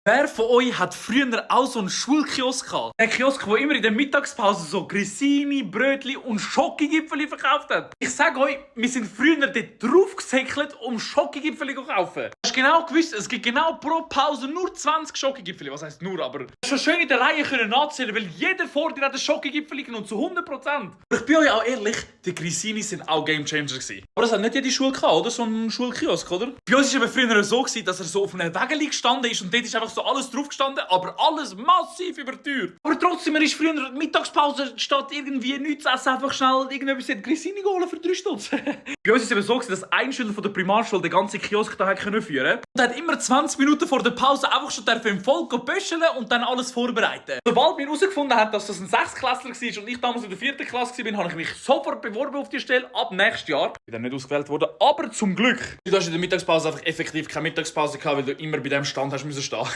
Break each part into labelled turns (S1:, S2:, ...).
S1: Wer von euch hat früher auch so einen Schulkiosk gehabt? Der Kiosk, der immer in der Mittagspause so Grissini, Brötli und Schokogipfeli verkauft hat. Ich sage euch, wir sind früher dort drauf gesäckelt, um Schokogipfeli zu kaufen. Du hast genau gewusst, es gibt genau pro Pause nur 20 Schokogipfeli. Was heisst nur, aber du hast schon schön in der Reihe können nachzählen, weil jeder vor dir hat einen Schokogipfeli genommen, zu 100%. Ich bin euch auch ehrlich, die Grissini sind auch Gamechanger gewesen. Aber das hat nicht jede Schule gehabt, oder? So ein Schulkiosk, oder? Bei uns war es früher so, dass er so auf einem Wägeli gestanden ist und dort ist einfach so alles drauf gestanden, aber alles massiv überteuert. Aber trotzdem, man ist früher in der Mittagspause statt irgendwie nichts zu essen, einfach schnell irgendetwas in die Grissini geholt für 3 Stutz. Bei uns war es eben so, dass ein Schüler von der Primarschule den ganzen Kiosk da führen konnte. Und hat immer 20 Minuten vor der Pause einfach schon im Volk pöscheln und dann alles vorbereiten. Sobald wir herausgefunden haben, dass das ein 6-Klässler war und ich damals in der 4. Klasse war, habe ich mich sofort beworben auf die Stelle ab nächstes Jahr. Ich bin dann nicht ausgewählt worden, aber zum Glück. Du hast in der Mittagspause einfach effektiv keine Mittagspause gehabt, weil du immer bei dem Stand hast müssen stehen.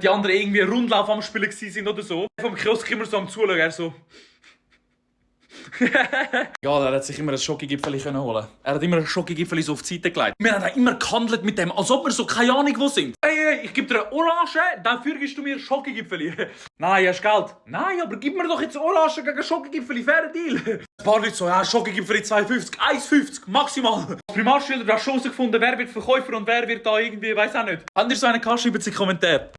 S1: Die anderen irgendwie Rundlauf am Spielen sind oder so. Vom Kiosk immer so am Zuschauen, er so... Ja, er hat sich immer ein Schokogipfeli holen. Er hat immer ein Schokogipfeli so auf die Seite gelegt. Wir haben auch immer gehandelt mit dem, als ob wir so keine Ahnung wo sind. Hey, ich gebe dir eine Orange, dafür gibst du mir Schokogipfeli. Nein, hast Geld? Nein, aber gib mir doch jetzt Orange gegen Schokogipfeli, fairer Deal. Ein paar Leute so, ja, Schokogipfeli 2,50, 1,50, maximal. Als Primarschüler hast du herausgefunden, wer wird Verkäufer und wer wird da irgendwie, weiss auch nicht. Habt ihr so einen gehabt, schreibt es in die Kommentare.